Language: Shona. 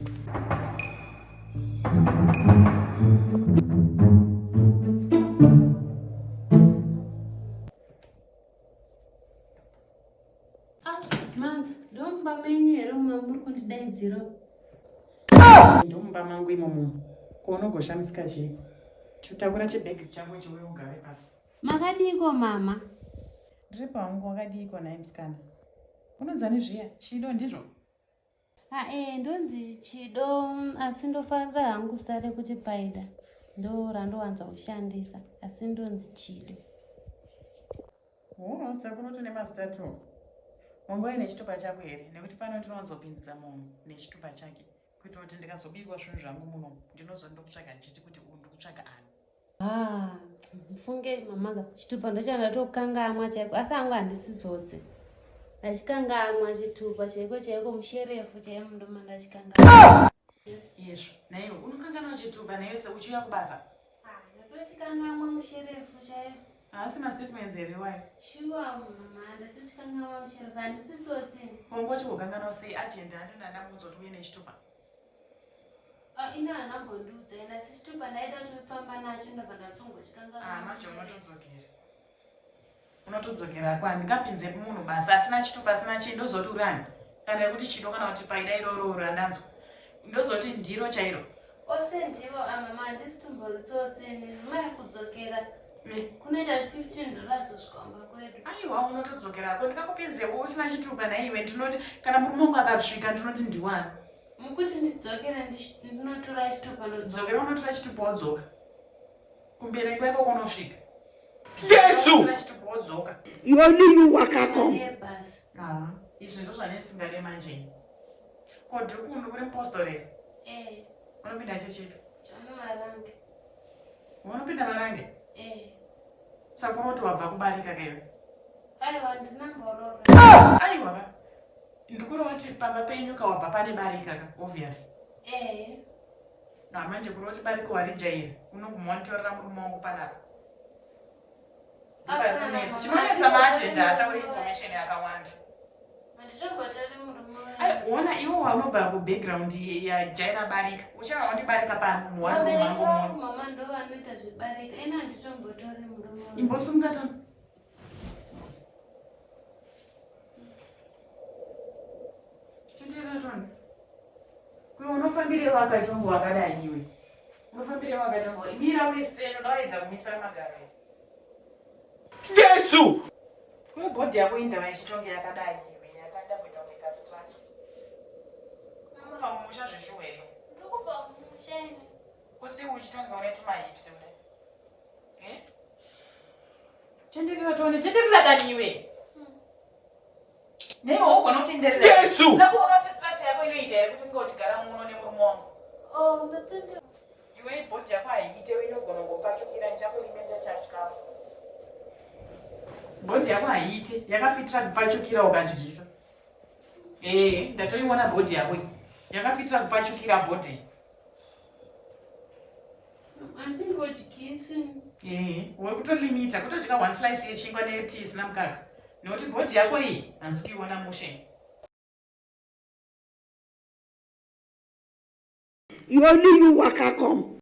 Ah, manga, ndomba menyu here mamuri kundidaidzira? Ndomba mangu imomo. Ko unogoshamisika chii? Takura chibhegi chako chiuye ugare pasi. Makadiiko mama? Ndiri pangu wakadiiko nhai musikana? Unonzani zviya? Chido ndizvo? Ah, eh, ndonzi Chido asi ndofarira hangu zita rekuti Paida. Ndo randowanza kushandisa asi ndonzi Chido. Oh, saka unoti une mazita two. Wanga uine chitupa chako here? Nekuti pano ndinowanzopindidza munhu nechitupa chake kuitira kuti ndikazobirwa zvinhu zvangu muno ndinozo ndokutsvaga ndichiti kuti ndikutsvaga ani. Ah, mfunge mamaga chitupa ndochandatokangamwa chaiko asi hangu handisi tsotsi. Ndachikangamwa chitupa chaiko chaiko musherefu chaimo ndoma ndachikangamwa. Yezvo, naiwe unokanganwa chitupa naiwe seuchiuya kubasa. Ah, ndatochikangamwa musherefu chaiyo. Haasi mastatements here iwayo? Shuwa mama, ndatochikangamwa musherefu handisi tsotsi. Wangu wachigokanganwa sei agent handina ndakuudza kuti uye nechitupa. Ah, ini haana mbondiudza ende asi chitupa ndaida kutofamba nacho ndobva ndazongochikanganwa. Ah, manje unotodzokera. Unotodzokera kwa handikapinze munhu basa asina chitupa asina chii ndozoti urani kana rekuti chido kana kuti paida iroro randanzwa ndozoti ndiro chairo. Ose ndivo amama ah, handisi tumbori tsotsi ini mai kudzokera kunoita 15 dollars kusvika kumba kwedu. Aiwa unotodzokerako ndikakupinzewo usina chitupa nhaiwe ndinoti kana murume wangu akasvika ndinoti ndiwani. Mukuti ndidzokere ndinotora chitupa ndodzokera unotora chitupa wodzoka kumberi kweko kunosvika Jesu chitupa wodzoka yodini wakako ah, izvi ndozvanesingade manje ko dhuku uri mupostori here eh. unopinda chechipi unopinda marange eh. saka unoti wabva kubarika kaiwe aiwa ndina mborora aiwa va ndikureva kuti pamba penyu ka wabva pane barika ka obvious eh ah manje kureva kuti barika warijaira unoguma wanditorera murume wangu panapa ndoparinonetsa chinonetsa maajenda atauri information yakawanda ona iwo waunobva kubackground yajaira barika uchava wandibarika pano muwarumangu imbosunga tona Kuyo unofambire wakatongo wakadai iwe. Unofambire wakatongo. Mira uri straight unoedza kumisa magaro. Jesu! Kuyo body yako indava ichitonge yakadai iwe yakada kuita kunge kastrati. Unobva mumusha zveshuwa here? Ndikubva mumusha ini. Kusi uchitonge une tumahips une. Eh? Tenderera tione, tenderera kani iwe. Nei waugona kutenderera? Jesu! Ndakuona kuti structure yako inoita here kuti unge uchigara muno nemurume wangu? Oh, ndatendera. Iwe body yako haiite, inogona kungopfachukira ndichakulimenta chachikafu. Body yako haiite, yakafitira kupfachukira ukadyisa. Eh, ndatoiona body yako iyi. Yakafitira kupfachukira body. Andingodyisi. Eh, wekutolimita kutodya one slice yechingwa netea isina mukaka. Nekuti body yako iyi handisi kuiona mushe. Yoni you wakakom.